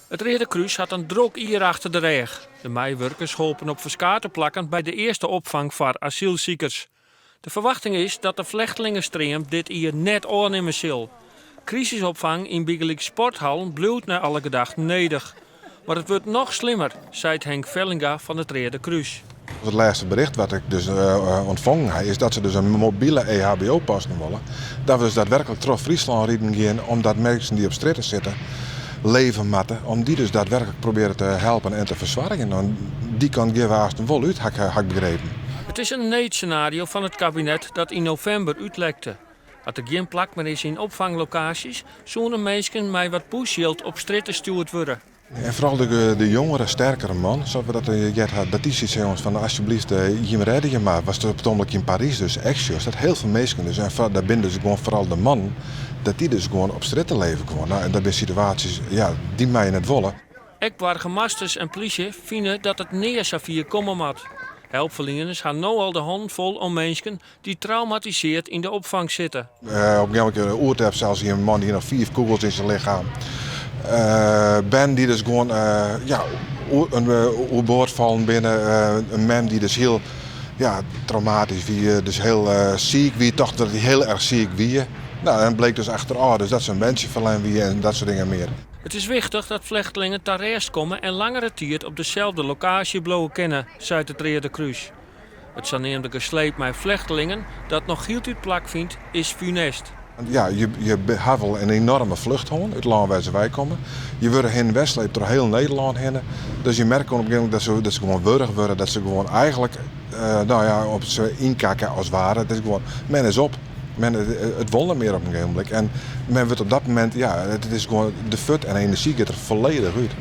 It Reade Krús hat in drok jier achter de rêch. De meiwurkers holpen op ferskate plakken by de earste opfang foar asylsikers. De ferwachting is dat de flechtlingestream dit jier net ôfnimme sil. Krisisopfang yn bygelyks sporthallen bliuwt nei alle gedachten nedich. Mar it wurdt noch slimmer, seit Henk Vellinga fan it Reade Krús. It lêste bericht wat ik dus ûntfongen ha is dat se dus in mobile EHBO-posten wolle. Dat we dus daadwerklik troch Fryslân riden gean omdat minsken dy't op strjitte sitte leve moatte, om dy dus daadwerklik probearje te helpen en te fersoargjen. En dy kant gean we aansten wol út, ha ik begrepen. It is in needsenario fan it kabinet dat yn novimber útlekte. As der gjin plak mear is yn opfanglokaasjes, soene minsken mei wat poesjild op strjitte stjoerd wurde. En foaral de jongere, sterkere man, sa't we dat heard ha, dat dy sit jonges fan asjebleaft, jim rêde je mar. Watst op it ogenblik yn Parys dus ek sjochst, dat hiel folle minsken dus, en dat binne dus gewoan foaral de mannen, dat dy dus gewoan op strjitte leve gewoan. Nou, en dat binne situaasjes, ja, dy meie je net wolle. Ek boargemasters en plysje fine dat it nea safier komme moat. Helpferlieners ha no al de hannen fol om minsken dy't traumatiseard yn de opfang sitte. Op in gegeven momint Oerterp sels hie in man dy hie noch fiif kûgels yn syn lichem. Bern dy't dus gewoan ja, oerboard fallen binne. In mem dy't dus hiel ja, traumatysk wie, dus hiel siik wie, tocht dat hy hiel erch siik wie. Nou, en bleek dus achterôf dus dat se in berntsje ferlern wie en dat soart dingen mear. It is wichtich dat flechtlingen ta rêst komme en langere tiid op deselde lokaasje bliuwe kinne, seit it Reade Krús. It saneamde gesleep mei flechtlingen dat noch hieltyd plakfynt, is funest. Ja, je hawwe wol in enoarme flucht hân út it lân wêr't se wei komme. Je wurde hin en wer sleept troch hiel Nederlân hinne. Dus je merke op in gegeven momint dat se gewoan wurch wurde, dat se gewoan eigentlik no ja, op se ynkakke as ware. It is gewoan, men is op. Men, it wol net mear op in gegeven momint. En men wurdt op dat momint, ja, it is gewoan de fut en de enerzjy giet der folledich út.